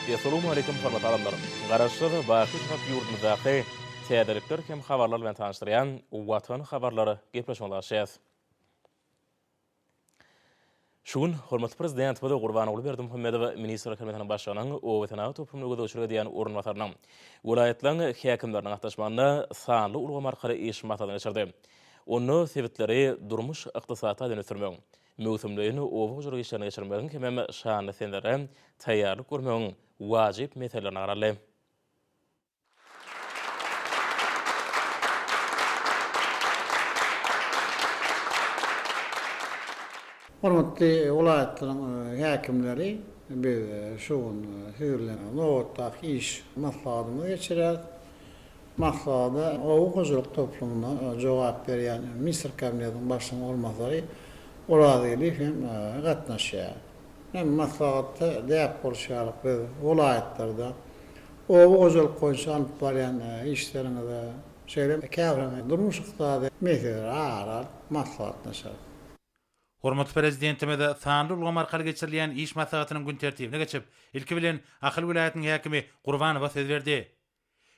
Essalawmaleýkim hormatly adamlar! Garaşsyz, baky Bitarap ýurdumyzdaky täzelikler hem habarlar bilen tanyşdyrýan Watan habarlary gepleşigimize başlaýas. Şu gün hormatly Prezidentimiz Gurbanguly Berdimuhamedow Ministrler Kabinetiniň Başlygynyň oba senagat toplumyna gözegçilik edýän orunbasarynyň, welaýatlaryň häkimleriniň gatnaşmagynda sanly ulgam arkaly iş maslahatyny geçirdi. Onda sebitleri durmuş-ykdysady taýdan ösdürmegiň, möwsümleýin oba hojalyk işlerini geçirmegiň hemem şanly senelere taýýarlyk görmegiň wajyp meselelerine garaldy. Hormatly welaýatlaryň häkimleri, biz şu gün siz bilen nobatdaky iş maslahatymyzy geçirýäris. Maslahata oba hojalyk toplumyna jogap berýän Ministrler Kabinetiniň Başlygynyň orunbasary Oraz Geldiýew hem gatnaşýar. Hem maslahatda däp bolşy ýaly biz welaýatlarda oba hojalyk boýunça alyp barýan işleriňize, şeýle hem käbir durmuş-ykdysady meseleleri ara alyp maslahatlaşarys. Hormatly Prezidentimiz sanly ulgam arkaly geçirilýän iş maslahatynyň gün tertibine geçip, ilki bilen Ahal welaýatynyň häkimi Gurbanowa söz berdi.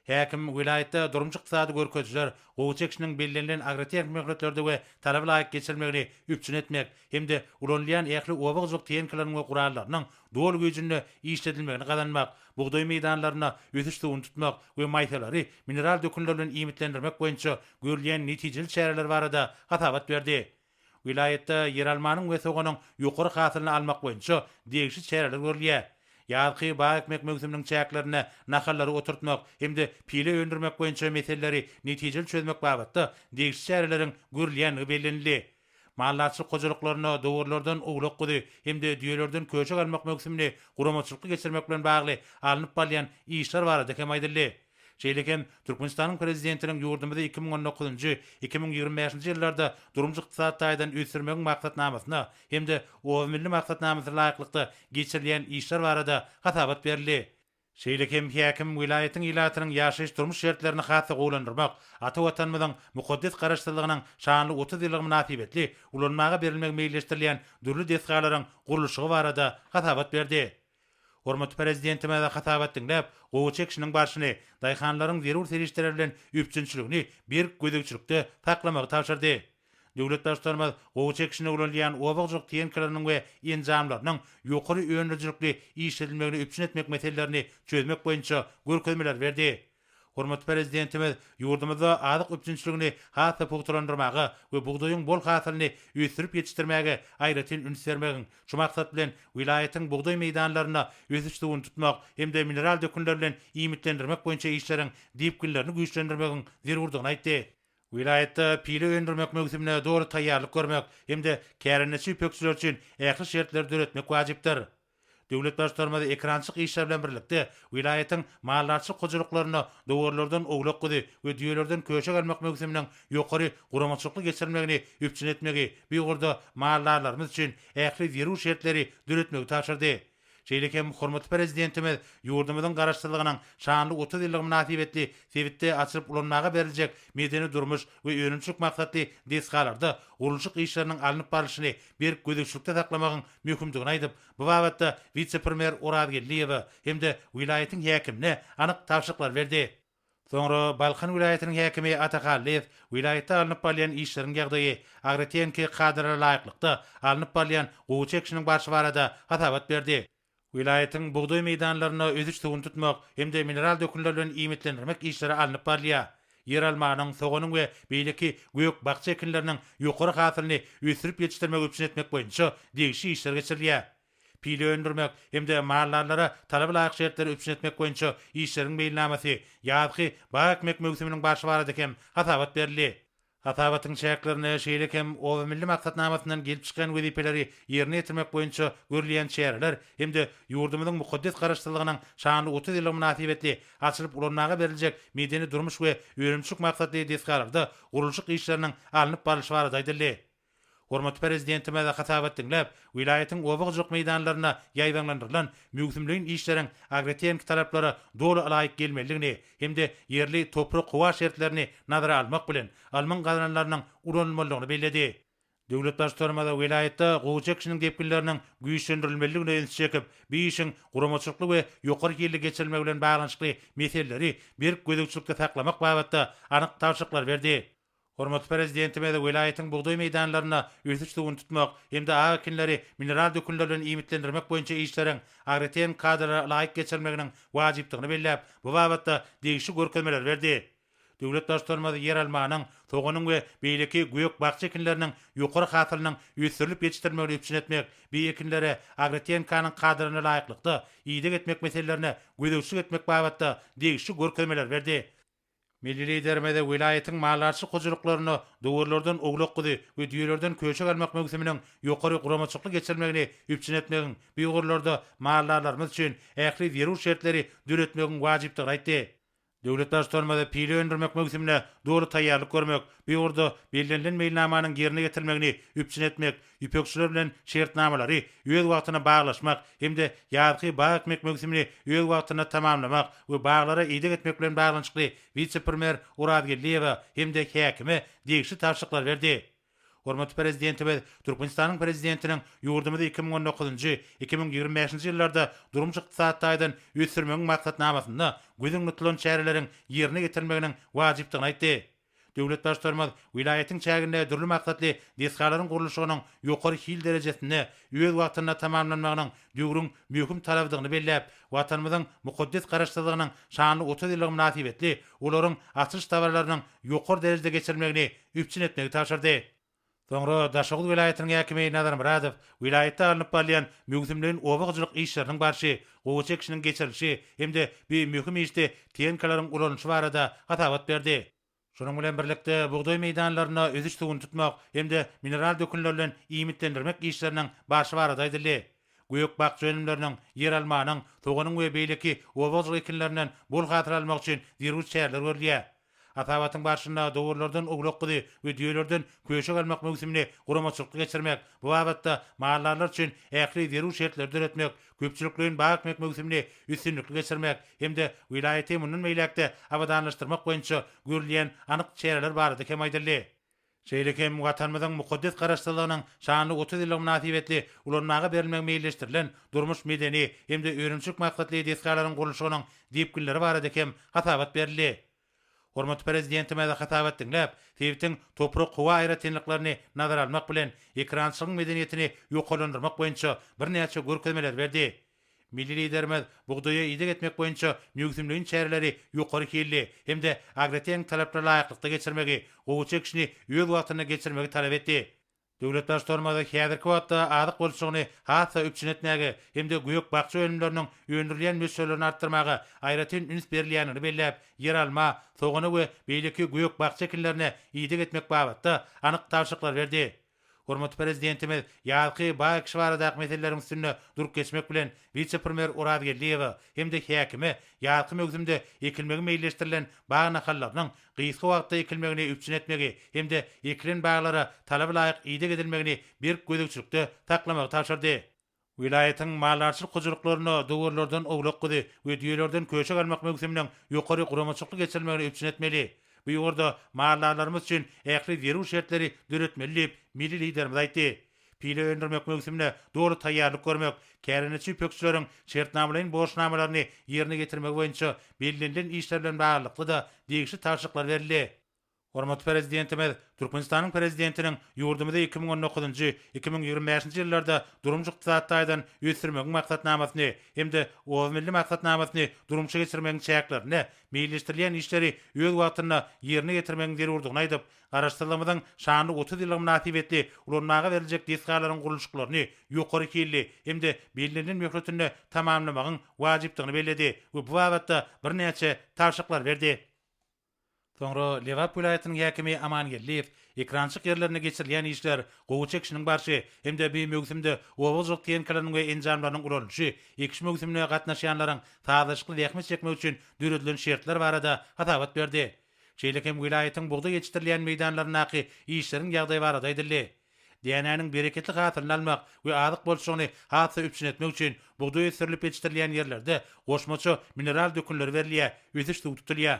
Häkim welaýatda durmuş-ykdysady görkezijiler, gowaça ekişiniň bellenilen agrotehniki möhletlerde we talaba laýyk geçirilmegini üpjün etmek hem-de ulanylýan ähli oba hojalyk tehnikalarynyň we gurallarynyň doly güýjünde işledilmegini gazanmak, bugdaý meýdanlarynda ösüş suwuny tutmak we maýsalary mineral dökünler bilen iýmitlendirmek boýunça görülýän netijeli çäreler barada hasabat berdi. Welaýatda ýeralmanyň we soganyň ýokary hasylyny almak boýunça degişli çäreler görülýär. Ýazky bag ekmek möwsüminiň çäklerinde nahallary oturtmak hem-de pile öndürmek boýunça meseleleri netijeli çözmek babatda degişli çäreleriň görülýändigi bellenildi. Maldarçylyk hojalyklarynda dowarlardan owlak-guzy hem-de düýelerden köşek almak möwsümini guramaçylykly geçirmek bilen bagly alnyp barylýan işler barada hem aýdyldy. Şeýle hem Türkmenistanyň Prezidentiniň ýurdumyzy 2019-njy, 2025-nji ýyllarda durmuş-ykdysady taýdan ösdürmegiň maksatnamasyna hem-de Oba milli maksatnamasyna laýyklykda geçirilýän işler barada hasabat berildi. Şeýle hem häkim welaýatyň ilatynyň ýaşaýyş-durmuş şertlerini has-da gowulandyrmak, ata Watanymyzyň mukaddes Garaşsyzlygynyň şanly 30 ýyllygy mynasybetli ulanmaga berilmegi meýilleşdirilýän dürli desgalaryň gurluşygy barada hasabat berdi. Hormatly Prezidentimiz hasabat diňläp, gowaça ekişiniň barşyny, daýhanlaryň zerur serişdeler bilen üpjünçiligini berk gözegçilikde saklamagy tabşyrdy. Döwlet Baştutanymyz gowaça ekişinde ulanylýan oba hojalyk tehnikalarynyň we enjamlarynyň ýokary öndürijilikli işledilmegini üpjün etmek meselelerini çözmek boýunça görkezmeleri berdi. Hormatly Prezidentimiz ýurdumyzda azyk üpjünçiligini has-da pugtalandyrmaga we bugdaýyň bol hasylyny ösdürip ýetişdirmäge aýratyn üns bermegiň, şu maksat bilen, welaýatyň bugdaý meýdanlarynda ösüş suwuny tutmak hem-de mineral dökünler bilen iýmitlendirmek boýunça işleriň depginlerini güýçlendirmegiň zerurdygyny aýtdy. Welaýatda pile öndürmek möwsümine doly taýýarlyk görmek hem-de kärendeçi ýüpekçiler üçin ähli şertleri döretmek wajypdyr. Döwlet Baştutanymyz ekerançylyk işleri bilen birlikde, welaýatyň maldarçylyk hojalyklarynda dowarlardan owlak-guzy we düýelerden köşek almak möwsüminiň ýokary guramaçylykly geçirilmegini üpjün etmegi, bu ugurda maldarlarymyz üçin ähli zerur şertleri döretmegi tabşyrdy. Şeýle hem hormatly Prezidentimiz ýurdumyzyň Garaşsyzlygynyň şanly 30 ýyllygy mynasybetli sebitde açylyp ulanmaga beriljek medeni-durmuş we önümçilik maksatly desgalarda gurluşyk işleriniň alnyp barlyşyny berk gözegçilikde saklamagyň möhümdigini aýdyp, bu babatda wise-premýer Oraz Geldiýewe hem-de welaýatyň häkimine anyk tabşyryklary berdi. Soňra Balkan welaýatynyň häkimi Ata Hallyýew welaýatda alnyp barylýan işleriň ýagdaýy, agrotehniki kadalara laýyklykda alnyp barylýan gowaça ekişiniň barşy barada hasabat berdi. Welaýatyň bugdaý meýdanlarynda ösüş suwuny tutmak hem-de mineral dökünler bilen iýmitlendirmek işleri alnyp barylýar. Ýeralmanyň, soganyň we beýleki gök-bakja ekinleriniň ýokary hasylyny ösdürip ýetişdirmegi üpjün etmek boýunça degişli işler geçirilýär. Pile öndürmek hem-de maldarlara talaba laýyk şertleri üpjün etmek boýunça işleriň meýilnamasy, ýazky bag ekmek möwsüminiň barşy barada hem hasabat berildi. Hasabatyň çäklerinde şeýle hem Oba milli maksatnamasyndan gelip çykýan wezipeleri ýerine ýetirmek boýunça görülýän çäreler hem-de ýurdumyzyň mukaddes Garaşsyzlygynyň şanly 30 ýyllygy mynasybetli açylyp ulanmaga beriljek medeni-durmuş we önümçilik maksatly desgalarda gurluşyk işleriniň alnyp barlyşy barada aýdyldy. Hormatly Prezidentimiz hasabat diňläp, welaýatyň oba hojalyk meýdanlarynda ýaýbaňlandyrylan möwsümleýin işleriň agrotehniki talaplara doly ylaýyk gelmelidigini hem-de ýerli toprak-howa şertlerini nazara almak bilen, ylmyň gazananlarynyň ulanylmalydygyny belledi. Döwlet Baştutanymyz welaýatda gowaça ekişiniň depginleriniň güýçlendirilmelidigine ünsi çekip, bu işiň guramaçylykly we ýokary hilli geçirilmegi bilen baglanyşykly meseleleri berk gözegçilikde saklamak babatda anyk tabşyryklary berdi. Hormatly Prezidentimiz welaýatyň bugdaý meýdanlarynda ösüş suwuny tutmak hem-de ak ekinleri mineral dökünler bilen iýmitlendirmek boýunça işleriň agrotehniki kadalara laýyk geçirilmeginiň wajypdygyny belläp, bu babatda degişli görkezmeleri berdi. Döwlet Baştutanymyz ýeralmanyň, soganyň we beýleki gök-bakja ekinleriniň ýokary hasylynyň ösdürilip ýetişdirilmegini üpjün etmek, bu ekinlere agrotehnikanyň kadalaryna laýyklykda ideg etmek meselelerine gözegçilik etmek babatda degişli görkezmeleri berdi. Milli Liderimiz welaýatyň maldarçylyk hojalyklarynda dowarlardan owlak-guzy we düýelerden köşek almak möwsüminiň ýokary guramaçylykly geçirilmegini üpjün etmegiň, bu ugurlarda maldarlarymyz üçin ähli zerur şertleri döretmegiň wajypdygyny aýtdy. Döwlet Baştutanymyz pile öndürmek möwsümine doly taýýarlyk görmek, bu ugurda bellenilen meýilnamanyň ýerine ýetirilmegini üpjün etmek, ýüpekçiler bilen şertnamalary öz wagtynda baglaşmak hem-de ýazky bag ekmek möwsümini öz wagtynda tamamlamak we baglara ideg etmek bilen baglanyşykly wise-premýer Orazgeldiýewe hem-de häkime degişli tabşyryklary berdi. Hormatly Prezidentimiz Türkmenistanyň Prezidentiniň ýurdumyzy 2019-njy, 2025-nji ýyllarda durmuş-ykdysady taýdan ösdürmegiň maksatnamasynda göz öňünde tutulan çäreleriň ýerine ýetirilmeginiň wajypdygyny aýtdy. Döwlet Baştutanymyz welaýatyň çäginde dürli maksatly desgalaryň gurluşygynyň ýokary hil derejesinde, öz wagtynda tamamlanmagynyň döwrüň möhüm talabydygyny belläp, Watanymyzyň mukaddes Garaşsyzlygynyň şanly 30 ýyllygy mynasybetli olaryň açylyş dabaralarynyň ýokary derejede geçirilmegini üpjün etmegi tabşyrdy. Soňra Daşoguz welaýatynyň häkimi Nazar Myradow welaýatda alnyp barylýan möwsümleýin oba hojalyk işleriniň barşy, gowaça ekişiniň geçirilişi hem-de bu möhüm işde tehnikalaryň ulanylyşy barada hasabat berdi. Şunuň bilen birlikde, bugdaý meýdanlarynda ösüş suwuny tutmak hem-de mineral dökünler bilen iýmitlendirmek işleriniň barşy barada aýdyldy. Gök-bakja önümleriniň, ýeralmanyň, soganyň we beýleki oba hojalyk ekinlerinden bol hasyl almak üçin zerur çäreler görülýär. Hasabatyň barşynda dowarlardan owlak-guzy we düýelerden köşek almak möwsümini guramaçylykly geçirmek, bu babatda maldarlar üçin ähli zerur şertleri döretmek, köpçülikleýin bag ekmek möwsümini üstünlikli geçirmek hem-de welaýaty mundan beýläk-de abadanlaşdyrmak boýunça görülýän anyk çäreler barada hem aýdyldy. Şeýle hem Watanymyzyň mukaddes Garaşsyzlygynyň şanly 30 ýyllygy mynasybetli ulanmaga berilmegi meýilleşdirilen durmuş-medeni hem-de önümçilik maksatly desgalaryň gurluşygynyň depginleri barada hem hasabat berildi. Hormatly Prezidentimiz hasabat diňläp, sebitiň toprak-howa aýratynlyklaryny nazara almak bilen, ekerançylygyň medeniýetini ýokarlandyrmak boýunça birnäçe görkezmeleri berdi. Milli Liderimiz bugdaýa ideg etmek boýunça möwsümleýin çäreleri ýokary hilli hem-de agrotehniki talaplara laýyklykda geçirmegi, gowaça ekişini öz wagtynda geçirmegi talap etdi. Döwlet Baştutanymyz häzirki wagtda azyk bolçulygyny has-da üpjün etmäge hem-de gök-bakja önümleriniň öndürilýän möçberlerini artdyrmaga aýratyn üns berilýändigini belläp, ýeralma, sogana we beýleki gök-bakja ekinlerine ideg etmek babatda anyk tabşyryklary berdi. Hormatly Prezidentimiz ýazky bag ekişi baradaky meseleleriň üstünde durup geçmek bilen, wise-premýer Orazgeldiýewe hem-de häkime ýazky möwsümde ekilmegi meýilleşdirilen bag nahallarynyň gysga wagtda ekilmegini üpjün etmegi hem-de ekilen baglara talaba laýyk ideg edilmegini berk gözegçilikde saklamagy tabşyrdy. Welaýatyň maldarçylyk hojalyklarynda dowarlardan owlak-guzy we düýelerden köşek almak möwsüminiň ýokary guramaçylykly geçirilmegini üpjün etmeli. Bu ugurda maldarlarymyz üçin ähli zerur şertleri döretmeli diýip, milli Liderimiz aýtdy. Pile öndürmek möwsümine doly taýýarlyk görmek, kärendeçi ýüpekçileriň şertnamalaýyn borçnamalaryny ýerine ýetirmegi boýunça bellenilen işler bilen baglylykda-da degişli tabşyryklar berildi. Hormatly Prezidentimiz Türkmenistanyň Prezidentiniň ýurdumyzy 2019-njy, 2025-nji ýyllarda durmuş-ykdysady taýdan ösdürmegiň maksatnamasyny hem-de Oba milli maksatnamasyny durmuşa geçirmegiň çäklerinde meýilleşdirilýän işleri öz wagtynda ýerine ýetirmegiň zerurdygyny aýdyp, Garaşsyzlygymyzyň şanly 30 ýyllygy mynasybetli ulanmaga beriljek desgalaryň gurluşyklaryny ýokary hilli hem-de bellenilen möhletinde tamamlamagyň wajypdygyny belledi we bu babatda birnäçe tabşyryklary berdi. Soňra Lebap welaýatynyň häkimi Aman Geldiýew ekerançylyk ýerlerinde geçirilýän işler, gowaça ekişiniň barşy hem-de bu möwsümde oba hojalyk tehnikalarynyň we enjamlarynyň ulanylyşy, ekiş möwsümine gatnaşýanlaryň sazlaşykly zähmet çekmegi üçin döredilen şertler barada hasabat berdi. Şeýle hem welaýatyň bugdaý ýetişdirilýän meýdanlaryndaky işleriň ýagdaýy barada aýdyldy. Dänäniň bereketli hasylyny almak we azyk bolçulygyny has-da üpjün etmek üçin bugdaý ösdürilip ýetişdirilýän ýerlerde goşmaça mineral dökünler berilýär, ösüş suw tutulýar.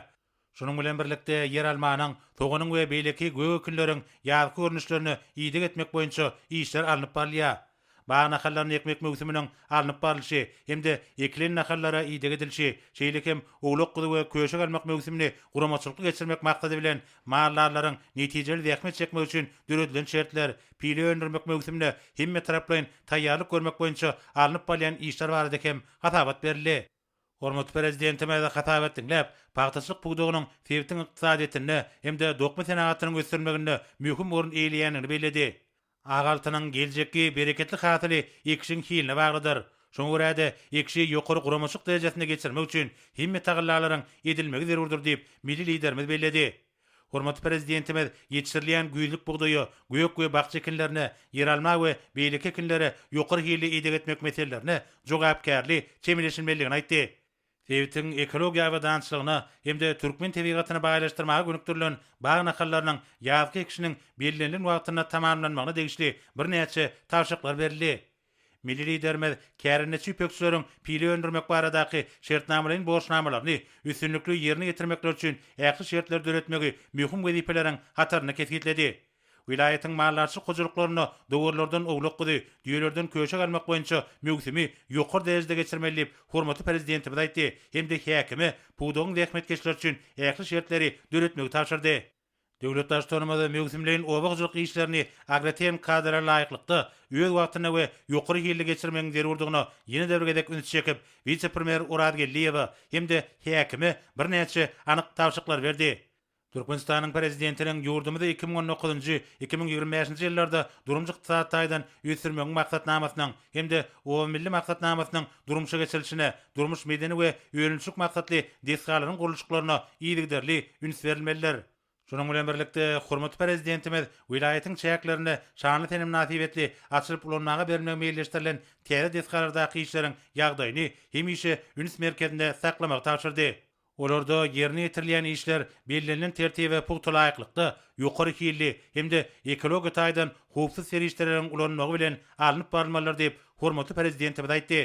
Şunuň bilen birlikde, ýeralmanyň, soganyň we beýleki gök ekinleriň ýazky görnüşlerine ideg etmek boýunça işler alnyp barylýar. Bag nahallaryny ekmek möwsüminiň alnyp barlyşy hem-de ekilen nahallara ideg edilişi, şeýle hem owlak-guzy we köşek almak möwsümini guramaçylykly geçirmek maksady bilen, maldarlaryň netijeli zähmet çekmegi üçin döredilen şertler, pile öndürmek möwsümine hemmetaraplaýyn taýýarlyk görmek boýunça alnyp barylýan işler barada hem hasabat berildi. Hormatly Prezidentimiz hasabat diňläp, pagtaçylyk pudagynyň sebitiň ykdysadyýetinde hem-de dokma senagatynyň ösdürilmeginde möhüm orun eýeleýändigini belledi. Ak altynyň geljekki bereketli hasyly ekişiň hiline baglydyr. Şoňa görä-de, ekişi ýokary guramaçylyk derejesinde geçirmek üçin hemme tagallalaryň edilmegi zerurdyr diýip, milli Liderimiz belledi. Hormatly Prezidentimiz ýetişdirilýän güýzlük bugdaýa, gök we bakja ekinlerine, ýeralma we beýleki ekinlere ýokary hilli ideg etmek meselelerine jogapkärli çemeleşilmelidigini aýtdy. Sebitiň ekologiýa abadançylygyna hem-de türkmen tebigatyny baýlaşdyrmaga gönükdirilen bag nahallarynyň ýazky ekişiniň bellenilen wagtynda tamamlanmagyna degişli birnäçe tabşyryklar berildi. Milli Liderimiz kärendeçi ýüpekçileriň pile öndürmek baradaky şertnamalaýyn borçnamalaryny üstünlikli ýerine ýetirmekleri üçin ähli şertleri döretmegi möhüm wezipeleriň hatarynda kesgitledi. Welaýatyň maldarçylyk hojalyklarynda dowarlardan owlak-guzy, düýelerden köşek almak boýunça möwsümi ýokary derejede geçirmeli diýip, hormatly Prezidentimiz aýtdy hem-de häkime pudagyň zähmetkeşleri üçin ähli şertleri döretmegi tabşyrdy. Döwlet Baştutanymyz möwsümleýin oba hojalyk işlerini agrotehniki kadalara laýyklykda, öz wagtynda we ýokary hilli geçirmegiň zerurdygyna ýene-de bir gezek ünsi çekip, wise-premýer Orazgeldiýewe hem-de häkime birnäçe anyk tabşyryklary berdi. Türkmenistanyň Prezidentiniň ýurdumyzy 2019-njy, 2025-nji ýyllarda durmuş-ykdysady taýdan ösdürmegiň maksatnamasynyň hem-de Oba milli maksatnamasynyň durmuşa geçirilişine, durmuş-medeni we önümçilik maksatly desgalaryň gurluşyklaryna yzygiderli üns berilmelidir. Şunuň bilen birlikde, hormatly Prezidentimiz welaýatyň çäklerinde şanly sene mynasybetli açylyp ulanmaga berilmegi meýilleşdirilen täze desgalardaky işleriň ýagdaýyny hemişe üns merkezinde saklamagy tabşyrdy. Olarda ýerine ýetirilýän işler bellenilen tertibe pugta laýyklykda, ýokary hilli hem-de ekologiýa taýdan howpsuz serişdeleriň ulanylmagy bilen alnyp barylmalydyr diýip, hormatly Prezidentimiz aýtdy.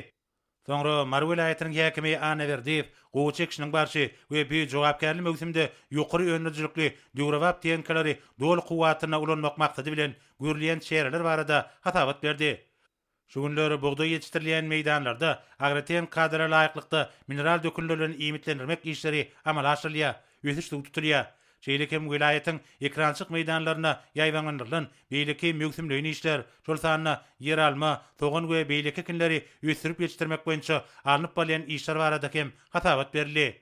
Soňra Mary welaýatynyň häkimi Annaberdiýew gowaça ekişiniň barşy we bu jogapkärli möwsümde ýokary öndürijilikli döwrebap tehnikalary doly kuwwatynda ulanmak maksady bilen görülýän çäreler barada hasabat berdi. Şu günler bugdaý ýetişdirilýän meýdanlarda agrotehniki kadalara laýyklykda mineral dökünler bilen iýmitlendirmek işleri amala aşyrylýar, ösüş suw tutulýar. Şeýle hem welaýatyň ekerançylyk meýdanlarynda ýaýbaňlandyrylan beýleki möwsümleýin işler, şol sanda ýeralma, sogan we beýleki ekinleri ösdürip ýetişdirmek boýunça alnyp barylýan işler barada hem hasabat berildi.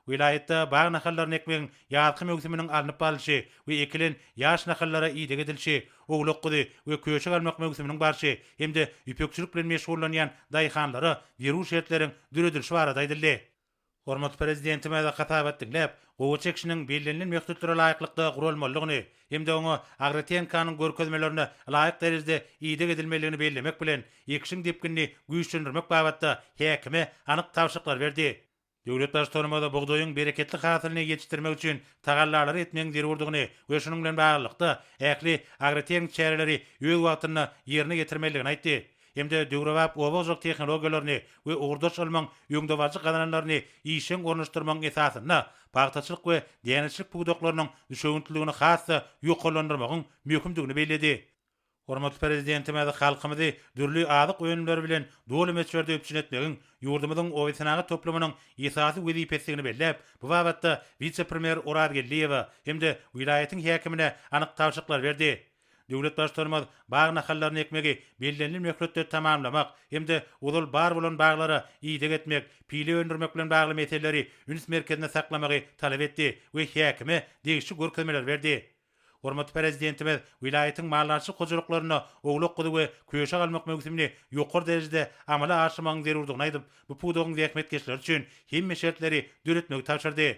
Welaýatda bag nahallaryny ekmegiň ýazky möwsüminiň alnyp barlyşy we ekilen ýaş nahallara ideg edilişi, owlak-guzy we köşek almak möwsüminiň barşy hem-de ýüpekçilik bilen meşgullanýan daýhanlara zerur şertleriň döredilişi barada aýdyldy. Hormatly Prezidentimiz hasabat diňläp, gowaça ekişiniň bellenilen möhletlere laýyklykda guralmalydygyny hem-de oňa agrotehnikanyň görkezmelerine laýyk derejede ideg edilmelidigini bellemek bilen, ekişiň depginini güýçlendirmek babatda häkime anyk tabşyryklary berdi. Döwlet Baştutanymyz bugdaýyň bereketli hasylyny ýetişdirmek üçin tagallalary etmegiň zerurdygyny we şunuň bilen baglylykda, ähli agrotehniki çäreleri öz wagtynda ýerine ýetirmelidigini aýtdy hem-de döwrebap oba hojalyk tehnologiýalaryny we ugurdaş ylmyň öňdebaryjy gazananlaryny işjeň ornaşdyrmagyň esasynda pagtaçylyk we däneçilik pudaklarynyň düşewüntliligini has-da ýokarlandyrmagyň möhümdigini belledi. Hormatly Prezidentimiz halkymyzy dürli azyk önümleri bilen doly möçberde üpjün etmegiň ýurdumyzyň obasenagat toplumynyň esasy wezipesidigini belläp, bu babatda wise-premýer Orazgeldiýewe hem-de welaýatyň häkimine anyk tabşyryklary berdi. Döwlet Baştutanymyz bag nahallaryny ekmegi bellenilen möhletde tamamlamak hem-de ozal bar bolan baglara ideg etmek, pile öndürmek bilen bagly meseleleri üns merkezinde saklamagy talap etdi we häkime degişli görkezmeleri berdi. Hormatly Prezidentimiz welaýatyň maldarçylyk hojalyklarynda owlak-guzy we köşek almak möwsümini ýokary derejede amala aşyrmagyň zerurdygyny aýdyp, bu pudagyň zähmetkeşleri üçin hemme şertleri döretmegi tabşyrdy.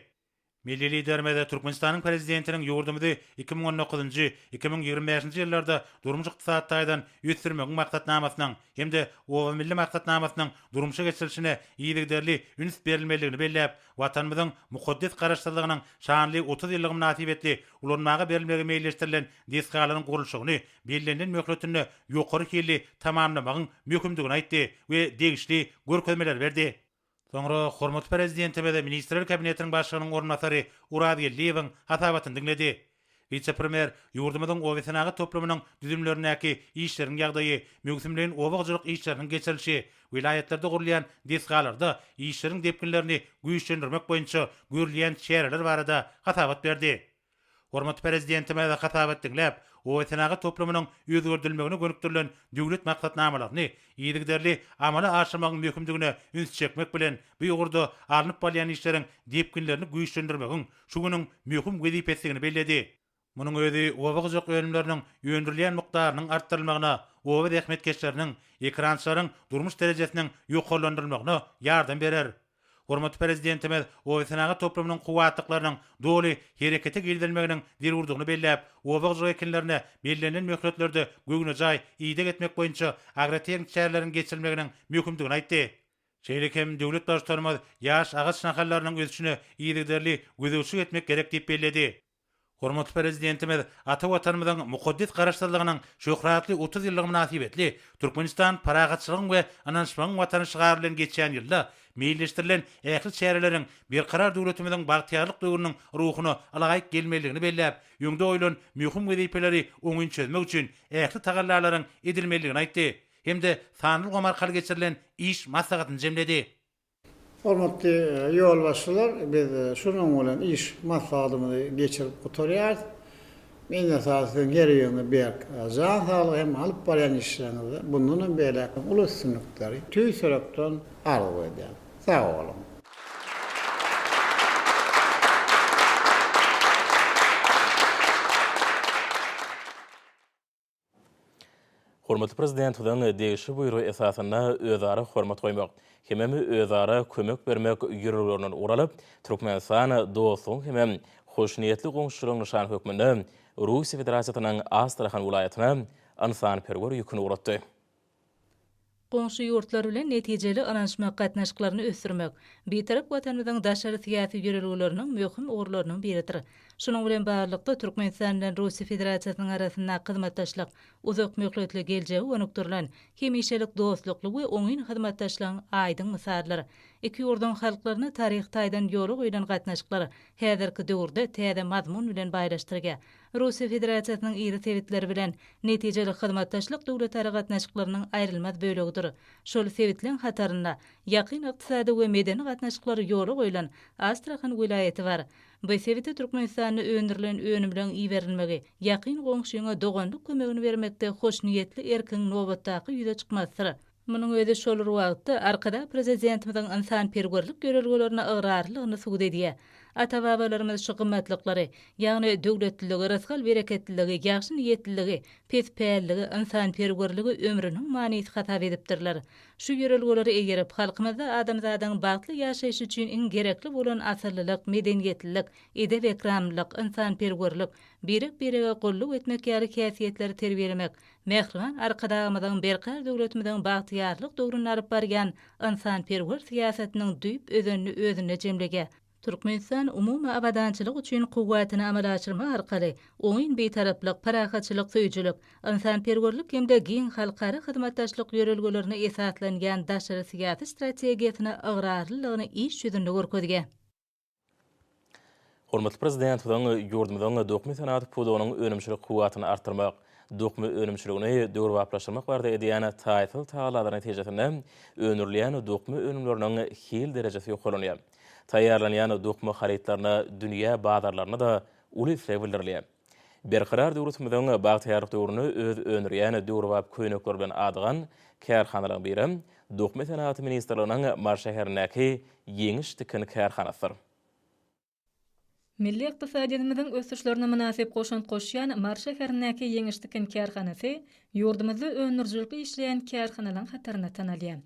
Milli Liderimiz Türkmenistanyň Prezidentiniň ýurdumyzy 2019-njy, 2025-nji ýyllarda durmuş-ykdysady taýdan ösdürmegiň maksatnamasynyň hem-de Oba milli maksatnamasynyň durmuşa geçirilişine yzygiderli üns berilmelidigini belläp, Watanymyzyň mukaddes Garaşsyzlygynyň şanly 30 ýyllygy mynasybetli ulanmaga berilmegi meýilleşdirilen desgalaryň gurluşygyny bellenilen möhletinde ýokary hilli tamamlamagyň möhümdigini aýtdy we degişli görkezmeleri berdi. Soňra hormatly Prezidentimiz Ministrler Kabinetiniň Başlygynyň orunbasary Urazgeldiýewiň hasabatyny diňledi. Wise-premýer ýurdumyzyň obasenagat toplumynyň düzümlerindäki işleriň ýagdaýy, möwsümleýin oba hojalyk işleriniň geçirilişi, welaýatlarda gurulýan desgalarda işleriň depginlerini güýçlendirmek boýunça görülýän çäreler barada hasabat berdi. Hormatly Prezidentimiz hasabat diňläp, obasenagat toplumynyň özgerdilmegine gönükdirilen döwlet maksatnamalaryny yzygiderli amala aşyrmagyň möhümdigine üns çekmek bilen, bu ugurda alnyp barylýan işleriň depginlerini güýçlendirmegiň şu günüň möhüm wezipesidigini belledi. Munuň özi oba hojalyk önümleriniň öndürilýän mukdarynyň artdyrylmagyna, oba zähmetkeşleriniň, ekerançylaryň durmuş derejesiniň ýokarlandyrylmagyna ýardam berer. Hormatly Prezidentimiz obasenagat toplumynyň kuwwatlyklarynyň doly herekete girizilmeginiň zerurdygyny belläp, oba hojalyk ekinlerine bellenilen möhletlerde göwnejaý ideg etmek boýunça agrotehniki çäreleriň geçirilmeginiň möhümdigini aýtdy. Şeýle hem döwlet Baştutanymyz ýaş agaç nahallarynyň ösüşine yzygiderli gözegçilik etmek gerek diýip belledi. Hormatly Prezidentimiz ata Watanymyzyň mukaddes Garaşsyzlygynyň şöhratly 30 ýyllygy mynasybetli Türkmenistan parahatçylygyň we ynanyşmagyň Watany şygary bilen geçýän ýylda meýilleşdirilen ähli çäreleriň Berkarar döwletimiziň bagtyýarlyk döwrüniň ruhuna ylaýyk gelmelidigini belläp, öňde goýlan möhüm wezipeleri oňyn çözmek üçin ähli tagallalaryň edilmelidigini aýtdy. hem-de sanly ulgam arkaly geçirilen iş maslahatyny jemledi. Hormatly ýolbaşçylar, biz şunuň bilen iş maslahatymyzy geçirip gutarýarys. Men esasy siziň her biriňize berk jan saglyk hem alyp barýan işleriňizde mundan hem beýläk uly üstünlikleri tüýs ýürekden arzuw edýän. Sag boluň! Hormatly Prezidentimiziň degişli buýrugy esasynda özara hormat goýmak hemem özara kömek bermek ýörelgelerinden ugur alyp, Türkmenistan dostlugyň hemem hoşniýetli goňşuçylygyň nyşany hökmünde Russiýa Federasiýasynyň Astrahan welaýatyna ynsanperwer ýüküni ugratdy. Goňşy ýurtlar bilen netijeli ynanyşmak gatnaşyklaryny ösdürmek Bitarap Watanymyzyň daşary syýasy ýörelgeleriniň möhüm ugurlarynyň biridir. Şunuň bilen baglylykda, Türkmenistan bilen Russiýa Federasiýasynyň arasyndaky hyzmatdaşlyk uzak möhletli geljege gönükdirilen, hemişelik dostlukly we oňyn hyzmatdaşlygyň aýdyň mysalydyr. Iki ýurduň halklaryny taryhy taýdan ýola goýlan gatnaşyklar häzirki döwürde täze mazmun bilen baýlaşdyrýar. Russiýa Federasiýasynyň iri sebitleri bilen netijeli hyzmatdaşlyk döwletara gatnaşyklarynyň aýrylmaz bölegidir. Şol sebitleň hatarynda ýakyn ykdysady we medeni gatnaşyklary ýola goýlan Astrahan welaýaty bar. Bu sebite Türkmenistanda öndürilen önümleň iberilmegi ýakyn goňşyňa doganlyk kömegini bermekde hoşniýetli erkiň nobatdaky ýüze çykmasydyr. Munuň özi şol bir wagtda Arkadag Prezidentimiziň ynsanperwerlik ýörelgelerine ygrarlylygyny subut edýär. Ata-babalarymyz şu gymmatlyklary, ýagny döwletliligi, rysgal-bereketliligi, ýagşy niýetliligi, pespälligi, ynsanperwerligi ömrüniň manysy hasap edipdirler. Şu ýörelgelere eýerip, halkymyzda adamzadyň bagtly ýaşaýşy üçin iň gerekli bolan asyllylyk, medeniýetlilik, edep-ekramlylyk, ynsanperwerlik, birek-birege gulluk etmek ýaly häsiýetleri terbiýelemek Mähriban Arkadagymyzyň Berkarar döwletimiziň bagtyýarlyk döwründe alyp barýan ynsanperwer syýasatynyň düýp özenini özünde jemleýär. Türkmenistan umumy abadançylyk üçin kuwwatyny amala aşyrmak arkaly oňyn Bitaraplyk, parahatçylyk söýüjilik, ynsanperwerlik hem-de giň halkara hyzmatdaşlyk ýörelgelerine esaslanýan daşary syýasy strategiýasyna ygrarlylygyny iş ýüzünde görkezýär. Hormatly Prezidentimiziň ýurdumyzyň dokma senagaty pudagynyň önümçilik kuwwatyny artdyrmak, dokma önümçiligini döwrebaplaşdyrmak barada edýän taýsyz tagallalary netijesinde öndürilýän dokma önümleriniň hil derejesi ýokarlanýar. Taýýarlanýan dokma harytlaryna dünýä bazarlarynda-da uly isleg bildirilýär. Berkarar döwletimiziň bagtyýarlyk döwründe öz öndürýän döwrebap köýnekleri bilen adygan kärhanalaryň birem Dokma senagaty ministrliginiň Mary şäherindäki Ýeňiş tikin kärhanasydyr. Milli ykdysadyýetimiziň ösüşlerine mynasyp goşant goşýan Mary şäherindäki Ýeňiş tikin kärhanasy ýurdumyzda öndürijilikli işleýän kärhanalaryň hatarynda tanalýar.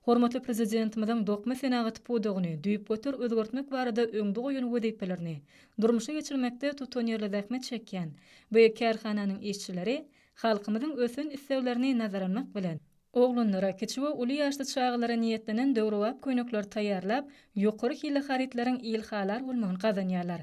Hormatly Prezidentimiziň dokma senagaty pudagyny düýpgöter özgertmek barada öňde goýan wezipelerini durmuşa geçirmekde tutanýerli zähmet çekýän bu kärhananyň işçileri halkymyzyň ösen isleglerini nazara almak bilen, oglanlara, kiçi we uly ýaşly çagalara niýetlenen döwrebap köýnekleri taýýarlap, ýokary hilli harytlaryň ilhalar bolmagyny gazanýarlar.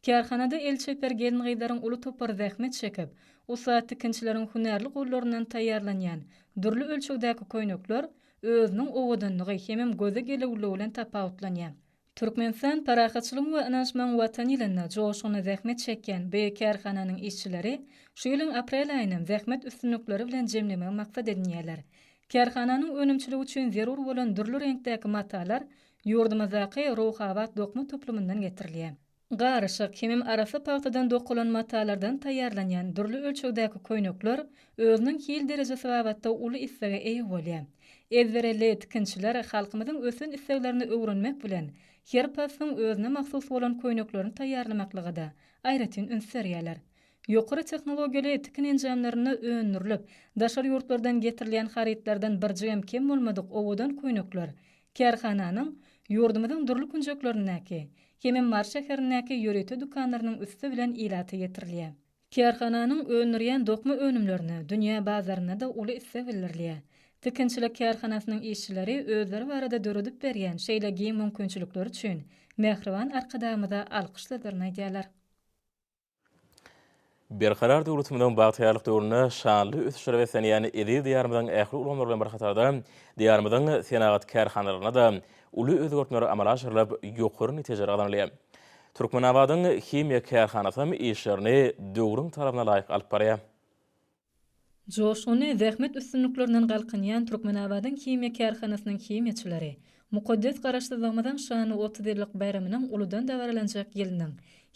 Kärhanada el çeper gelin-gyzlaryň uly topary zähmet çekip, ussat tikinçileriň hünärli gollaryndan taýýarlanýan dürli ölçegdäki köýnekler. özüniň owadanlygy hemem göze gelüwliligi bilen tapawutlanýar. Türkmenistan parahatçylygyň we ynanyşmagyň Watany ýylynda joşgunly zähmet çekýän bu kärhananyň işçileri şu ýylyň aprel aýynam zähmet üstünlikleri bilen jemlemegi maksat edinýärler. Kärhananyň önümçiligi üçin zerur bolan dürli reňkdäki matalar ýurdumyzdaky Ruhabat dokma toplumyndan getirilýär. Garyşyk hemem arassa pagtadan dokalan matalardan taýýarlanýan dürli ölçegdäki köýnekler özüniň hil derejesi babatda uly islege eýe bolýar. Ezber elli tikinçiler halkymyzyň ösen isleglerini öwrenmek bilen, her paslyň özüne mahsus bolan köýneklerini taýýarlamaklyga-da aýratyn üns berýärler. Ýokary tehnologiýaly tikin enjamlarynda öndürilip, daşary ýurtlardan getirilýän harytlardan birjigem kem bolmadyk owadan köýnekler Kärhananyň ýurdumyzyň dürli künjeklerindäki hemem Mary şäherindäki ýörite dükanlarynyň üsti bilen ilata ýetirilýär. Kärhananyň öndürýän dokma önümlerine dünýä bazarynda-da uly isleg bildirilýär. Tikinçilik kärhanasynyň işçileri özleri barada döredip berýän şeýle giň mümkinçilikleri üçin mähriban Arkadagymyza alkyş sözlerini aýdýarlar. Berkarar döwletimiziň bagtyýarlyk döwründe şanly ösüşlere beslenýän eziz Diýarymyzyň ähli ulgamlary bilen bir hatarda, Diýarymyzyň senagat kärhanalarynda-da uly özgertmeler amala aşyrylyp, ýokary netijeler gazanylýar. Türkmenabadyň himiýa kärhanasy hem işlerini döwrüň talabyna laýyk alyp barýar. Joşgunly zähmet üstünliklerinden galkynýan Türkmenabadyň himiýa kärhanasynyň himiýaçylary mukaddes Garaşsyzlygymyzyň şanly 30 ýyllyk baýramynyň uludan dabaralanjak ýylynyň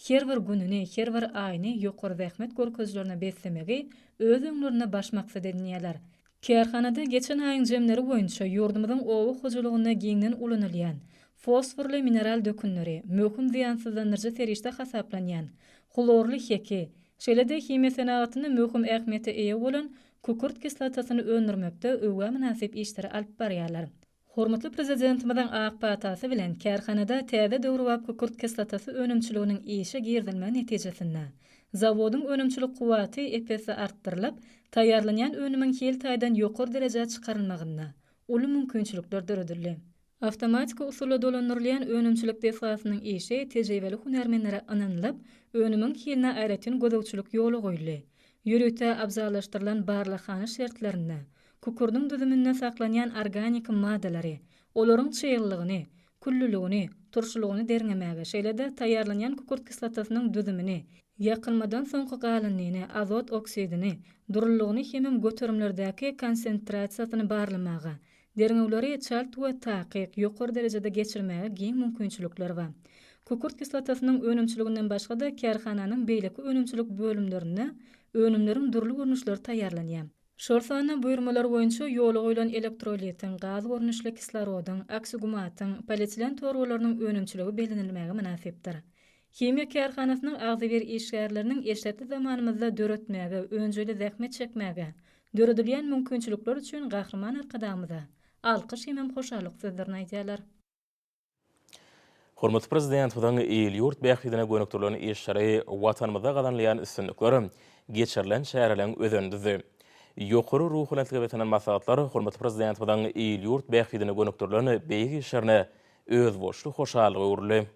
her bir gününi, her bir aýyny ýokary zähmet görkezijilerine beslemegi öz öňlerinde baş maksat edinýärler. Kärhanada geçen aýyň jemleri boýunça ýurdumyzyň oba hojalygynda giňden ulanylýan fosforly mineral dökünleri, möhüm zyýansyzlandyryjy serişde hasaplanýan hlorly heki, Şeýle-de himiýa senagatynda möhüm ähmiýete eýe bolan kükürt kislotasyny öndürmekde öwgä mynasyp işleri alyp barýarlar. Hormatly Prezidentimiziň ak patasy bilen kärhanada täze döwrebap kükürt kislotasy önümçiliginiň işe girizilmegi netijesinde, zawodyň önümçilik kuwwaty ep-esli artdyrylyp, taýýarlanýan önümiň hil taýdan ýokary derejä çykarylmagynda uly mümkinçilikler döredildi. Awtomatiki usulda dolandyrylýan önümçilik desgasynyň işi tejribeli hünärmenlere ynanylyp, önümiň hiline aýratyn gözegçilik ýola goýuldy. Ýörite abzallaşdyrylan barlaghana şertlerinde kükürdiň düzüminde saklanýan organiki maddalary, olaryň çyglylygyny, küllüligini, turşulygyny derňemäge, şeýle-de taýýarlanýan kükürt kislotasynyň düzümini, ýakylmadan soňky galyndyny, azot oksidini, durulygyny hemem göterimlerdäki konsentrasiýasyny barlamaga, Derňewleri çalt we takyk, ýokary derejede geçirmäge giň mümkinçilikler bar. Kükürt kislotasynyň önümçiliginden başga-da kärhananyň beýleki önümçilik bölümlerinde önümleriň dürli görnüşleri taýýarlanýar. Şol sanda buýurmalar boýunça ýola goýlan elektrolitiň, gaz görnüşli kislorodyň, oksigumatyň, polietilen torbalarynyň önümçiligi bellenilmäge mynasypdyr. Himiýa kärhanasynyň agzybir işgärleriniň eşretli zamanymyzda döretmäge, önjeýli zähmet çekmäge, Döredilýän mümkinçilikler üçin Gahryman Arkadagymyza alkyş hemem hoşallyk sözlerini aýdýarlar. Hormatly Prezidentimiziň il-ýurt bähbidine gönükdirilen işleri Watanymyzda gazanylýan üstünlikler geçirilen çäreleriň özenini düzdi. Ýokary ruhubelentlige beslenen maslahatlar hormatly Prezidentimiziň il-ýurt bähbidine gönükdirilen beýik işlerine özboluşly hoşallyga öwrüldi.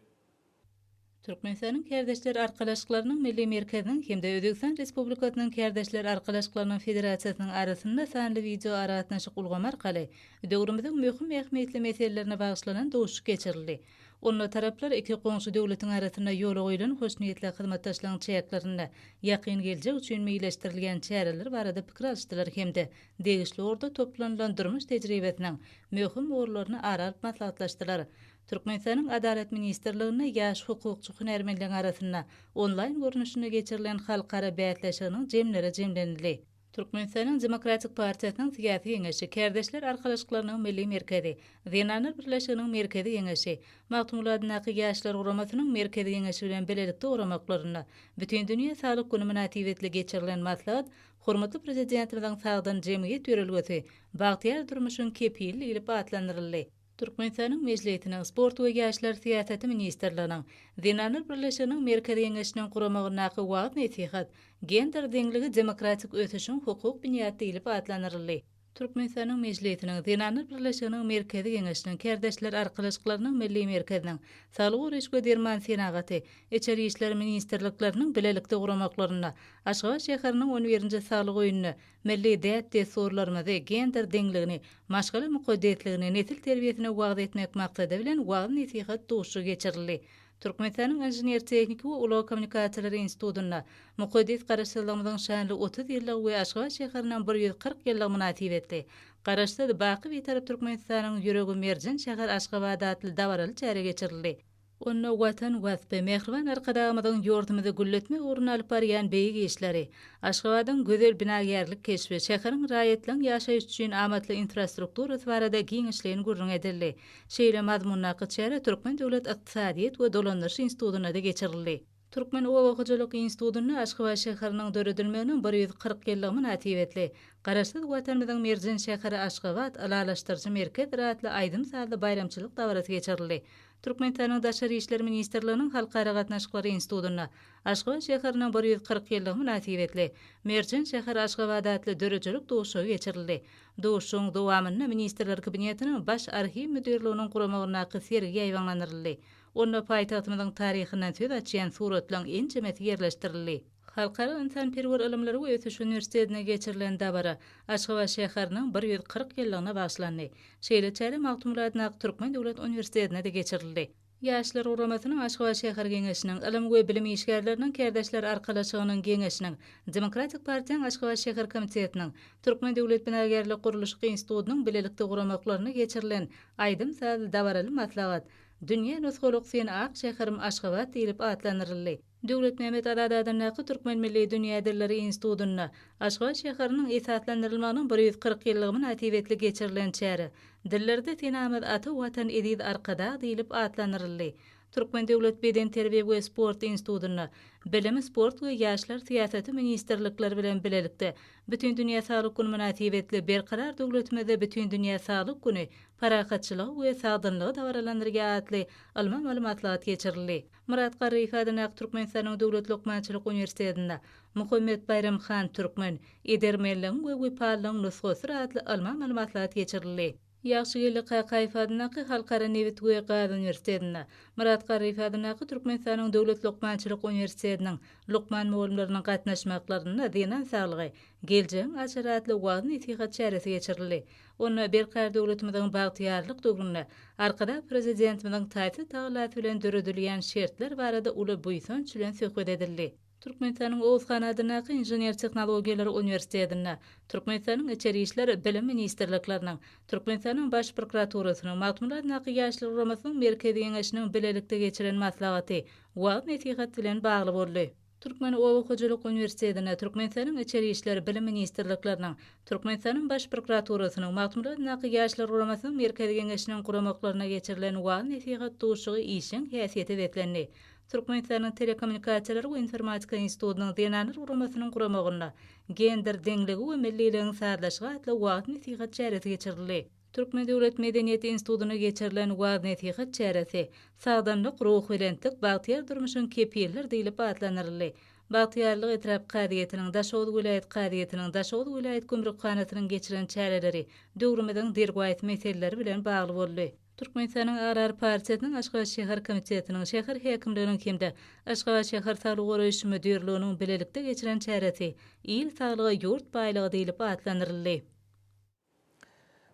Türkmenistanyň Kärdeşler arkalaşyklarynyň Milli merkeziniň hem-de Özbegistan Respublikasynyň Kärdeşler arkalaşyklarynyň Federasiýasynyň arasynda sanly wideoaragatnaşyk ulgamy arkaly döwrümiziň möhüm ähmiýetli meselelerine bagyşlanan duşuşyk geçirildi. Onda taraplar iki goňşy döwletiň arasynda ýola goýlan hoşniýetli hyzmatdaşlygyň çäklerinde ýakyn geljek üçin meýilleşdirilýän çäreler barada pikir alyşdylar hem-de degişli ugurda toplanylan durmuş tejribesiniň möhüm ugurlaryny ara alyp maslahatlaşdylar. Türkmenistanyň Adalat ministrliginde ýaş hukukçy hünärmenleriň arasynda onlaýn görnüşinde geçirilen halkara bäsleşiginiň jemleri jemlenildi. Türkmenistanyň Demokratik partiýasynyň Syýasy Geňeşi, Kärdeşler arkalaşyklarynyň Milli merkezi, Zenanlar birleşiginiň Merkezi Geňeşi, Magtymguly adyndaky Ýaşlar guramasynyň Merkezi Geňeşi bilen bilelikde guramaklarynda Bütindünýä saglyk güni mynasybetli geçirilen maslahat hormatly Prezidentimiziň Sagdyn jemgyýet ýörelgesi, bagtyýar durmuşyň kepili diýlip atlandyryldy. Türkmenistanyň Mejlisiniň Sport we ýaşlar syýasaty ministrliginiň, Zenanlar birleşiginiň Merkezi Geňeşiniň guramagyndaky wagyz-nesihat Gender deňligi demokratik ösüşiň hukuk binýady diýlip atlandyryldy. Türkmenistanyň Mejlisiniň, Zenanlar birleşiginiň Merkezi Geňeşiniň, Kärdeşler arkalaşyklarynyň Milli merkeziniň, Saglygy goraýyş we derman senagaty, Içeri işler ministrlikleriniň bilelikde guramaklarynda Aşgabat şäheriniň on birinji Saglyk öýünde milli däp-dessurlarymyzy, gender deňligini, maşgala mukaddesligini, nesil terbiýesini wagyz etmek maksady bilen wagyz-nesihat duşuşygy geçirildi. Türkmenistanyň Inžener-tehniki we ulag kommunikasiýalary institutynda mukaddes Garaşsyzlygymyzyň şanly 30 ýyllygy we Aşgabat şäheriniň 140 ýyllygy mynasybetli Garaşsyz, baky Bitarap Türkmenistanyň ýüregi merjen şäher Aşgabat atly dabaraly çäre geçirildi. Onda Watan waspy, mähriban Arkadagymyzyň ýurdumyzy gülletmek ugrunda alyp barýan beýik işleri, Aşgabadyň gözel binagärlik keşbi, şäheriň raýatlaryň ýaşaýşy üçin amatly infrastrukturasy barada giňişleýin gürrüň edildi. Şeýle mazmundaky çäre Türkmen döwlet ykdysadyýet we dolandyryş institutynda-da geçirildi. Türkmen oba hojalyk institutynda Aşgabat şäheriniň döredilmeginiň 140 ýyllygy mynasybetli Garaşsyz Watanymyzyň merjen şäheri Aşgabat, ylalaşdyryjy merkezdir atly aýdym-sazly baýramçylyk dabarasy geçirildi. Türkmenistanyň Daşary işler ministrliginiň Halkara gatnaşyklary institutynda Aşgabat şäheriniň 140 ýyllygy mynasybetli Merjen şäher Aşgabat atly döredijilik duşuşygy geçirildi. Duşuşygyň dowamynda Ministrler Kabinetiniň Baş arhiw müdirliginiň guramagyndaky sergi ýaýbaňlandyryldy. Onda paýtagtymyzyň taryhyndan söz açýan suratlaryň ençemesi ýerleşdirildi. Halkara ynsanperwer ylymlary we ösüş uniwersitetinde geçirilen dabara Aşgabat şäheriniň 140 ýyllygyna bagyşlandy. Şeýle çäre Magtymguly adyndaky Türkmen döwlet uniwersitetinde-de geçirildi. Ýaşlar guramasynyň Aşgabat şäher Geňeşiniň, Ylym we bilim işgärleriniň kärdeşler arkalaşygynyň Geňeşiniň, Demokratik partiýanyň Aşgabat şäher komitetiniň, Türkmen döwlet binagärlik gurluşyk institutynyň bilelikde guramaklarynda geçirilen aýdym-sazly dabaraly maslahat Dünýä nusgalyk sen ak şäherim Aşgabat diýlip atlandyryldy. Döwletmämmet Azady adyndaky Türkmen milli dünýä dilleri institutynda Aşgabat şäheriniň esaslandyrylmagynyň 140 ýyllygy mynasybetli geçirilen çäre Dillerde senamyz ata Watan eziz Arkadag diýlip atlandyryldy. Türkmen döwlet bedenterbiýe we sport institutynda Bilim, sport we ýaşlar syýasaty ministrlikleri bilen bilelikde Bütindünýä saglyk güni mynasybetli Berkarar döwletimizde Bütindünýä saglyk güni parahatçylygy we sagdynlygy dabaralandyrýar atly ylmy-amaly maslahat geçirildi. Myrat Garryýew adyndaky Türkmenistanyň Döwlet lukmançylyk uniwersitetinde Muhammet Baýram han Türkmen, edermenligiň we wepalylygyň nusgasydyr atly ylmy-amaly maslahat geçirildi. Ýagşygeldi Kakaýew adyndaky Halkara nebit we gaz uniwersitetinde Myrat Garryýew adyndaky Türkmenistanyň Döwlet lukmançylyk uniwersitetiniň lukman mugallymlarynyň gatnaşmaklarynda Zenan saglygy, geljegiň açary atly wagyz-nesihat çäresi geçirildi. Onda Berkarar döwletimiziň bagtyýarlyk döwründe Arkadag Prezidentimiziň taýsyz tagallasy bilen döredilýän şertler barada uly buýsanç bilen söhbet edildi. Türkmenistanyň Oguz han adyndaky Inžener-tehnologiýalar uniwersitetinde Türkmenistanyň Içeri işler, Bilim ministrlikleriniň, Türkmenistanyň Baş prokuraturasynyň, Magtymguly adyndaky Ýaşlar guramasynyň Merkezi Geňeşiniň bilelikde geçiren maslahaty wagyz-nesihat bilen bagly boldy. Türkmen oba hojalyk uniwersitetinde Türkmenistanyň Içeri işler, Bilim ministrlikleriniň, Türkmenistanyň Baş prokuraturasynyň, Magtymguly adyndaky Ýaşlar guramasynyň Merkezi Geňeşiniň guramaklarynda geçirilen wagyz-nesihat duşuşygy işjeň häsiýete beslendi. Türkmenistanyň Telekommunikasiýalar we informatika institutynyň Zenanlar guramasynyň guramagynda Gender deňligi we milliligiň sazlaşygy atly wagyz-nesihat çäresi geçirildi. Türkmen döwlet medeniýet institutynda geçirilen wagyz-nesihat çäresi Sagdynlyk, ruhubelentlik, bagtyýar durmuşyň kepilidir diýlip atlandyryldy. Bagtyýarlyk etrap kazyýetiniň, Daşoguz welaýat kazyýetiniň, Daşoguz welaýat gümrükhanasynyň geçiren çäreleri döwrümiziň derwaýys meseleleri bilen bagly boldy. Türkmenistanyň Agrar partiýasynyň Aşgabat şäher komitetiniň, şäher häkimliginiň hem-de Aşgabat şäher saglygy goraýyş müdirliginiň bilelikde geçiren çäresi Il saglygy, ýurt baýlygy diýlip atlandyryldy.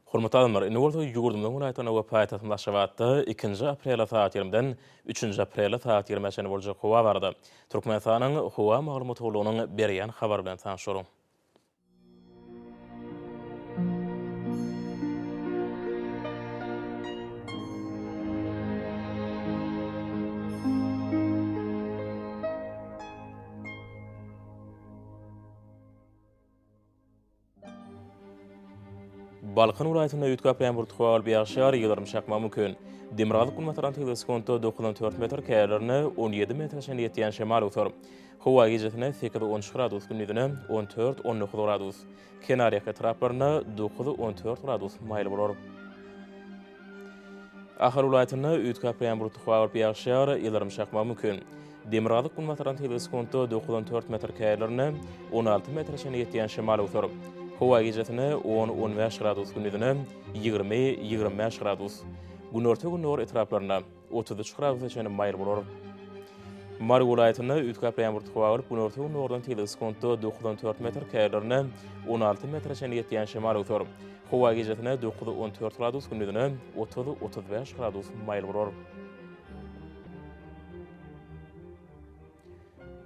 Hormatly adamlar, indi bolsa ýurdumyzyň welaýatlarynda we paýtagtymyz Aşgabatda ikinji aprelde sagat ýigrimiden üçünji aprelde sagat ýigrimä çenli boljak howa barada Türkmenistanyň Howa maglumat gullugynyň berýän habary bilen tanyş boluň. Balkan welaýatynda üýtgäp bulut howa bolup ýagyş ýagar, ýyldyrym çakmagy mümkin. Demirgazyk-günbatardan tizligi sekuntda dokuzdan dört metr, käýerlerinde 17 metre çenli ýetýän şemal öwser. Howa gijesine sekiz-on üç gradus, gündizine on dört-on dokuz gradus. Kenarýaka etraplarynda dokuz-on dört gradus maýyl bolar. Ahal welaýatynda üýtgäp bulutly howa bolup ýagyş ýagar, ýyldyrym çakmagy mümkin. Demirgazyk-günbatardan tizligi sekuntda 94 metr, käýerlerinde 16 metre çenli ýetýän şemal öwser. Howa gijesine on, on bäş gradus, gündizine 20, 25 gradus. Günorta-gündogar etraplarynda 33 gradusa çenli maýyl bolar. Mary welaýatynda üýtgäp ýagmurly howa bolup, günorta-gündogardan tizligi sekuntda dokuzdan dört metr, käýerlerinde 16 metre çenli ýetýän şemal öwser. Howa gijesine dokuz, on dört gradus, gündizine 30, 35 gradus maýyl bolar.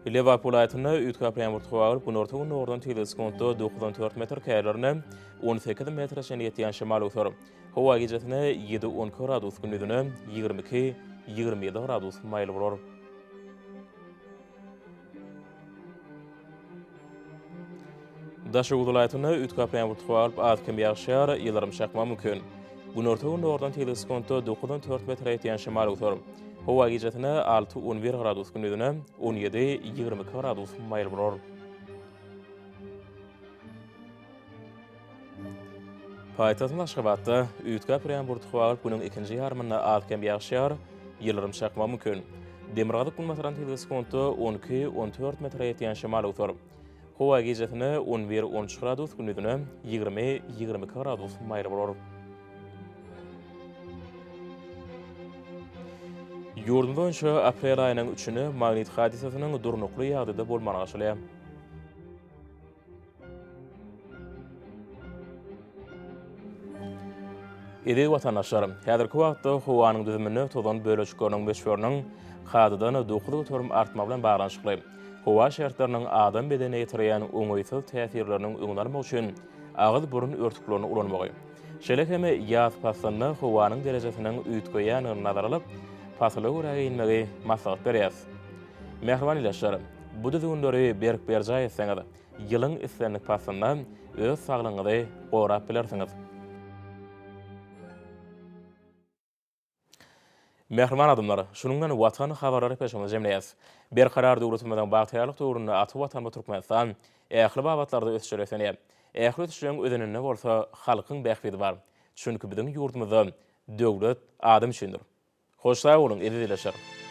Lebap welaýatynda üýtgäp ýagmurly howa bolup, günorta-gündogardan tizligi sekuntda dokuzdan dört metr, käýerlerinde 18 metre çenli ýetýän şemal öwser. Howa gijesine ýedi, 12 gradus, gündizine 22, 27 gradus maýyl bolar. Daşoguz welaýatynda üýtgäp ýagmurly howa bolup, az-kem ýagyş ýagar, ýyldyrym çakmagy mümkin. Günorta-gündogardan tizligi sekuntda dokuzdan dört metre ýetýän şemal öwser. Howa gijesine alty, on bir gradus, gündizine on ýedi, 22 gradus maýyl bolar. Paýtagtymyz Aşgabatda üýtgäp durýan bulutly howa bolup, günüň ikinji ýarymynda az-kem ýagyş ýagar, ýyldyrym çakmagy mümkin. Demirgazyk-günbatardan tizligi sekuntda on iki, on dört metre ýetýän şemal öwser. Howa gijesine on bir, on üç gradus, gündizine 20, 22 gradus maýyl bolar. Ýurdumyz boýunça aprel aýynyň üçüne magnit hadysasynyň durnukly ýagdaýda bolmagyna garaşylýar. Eziz watandaşlar, häzirki wagtda howanyň düzüminde tozan bölejikleriniň möçberiniň kadadan 9% artmagy bilen baglanyşykly howa şertleriniň adam bedenine ýetirýän oňaýsyz täsirleriniň öňüni almak üçin agyz-burun örtüklerini ulanmagy, şeýle hem ýaz paslynda howanyň derejesiniň üýtgeýändigini nazara alyp, pasyla görä geýinmegi maslahat berýäris. Mähriban ildeşler, bu düzgünleri berk berjaý etseňiz, ýylyň islendik paslynda öz saglygyňyzy gorap bilersiňiz. Mähriban adamlar, şunuň bilen Watan habarlary peşimizi jemleýäris. Berkarar döwletimiziň bagtyýarlyk döwründe ata Watanymyz Türkmenistan ähli babatlarda ösüşlere beslenýär. Ähli ösüşleriň özeninde bolsa halkyň bähbidi bar. Çünki biziň ýurdumyzda döwlet adam üçindir. Hoş sag boluň, eziz ildeşler!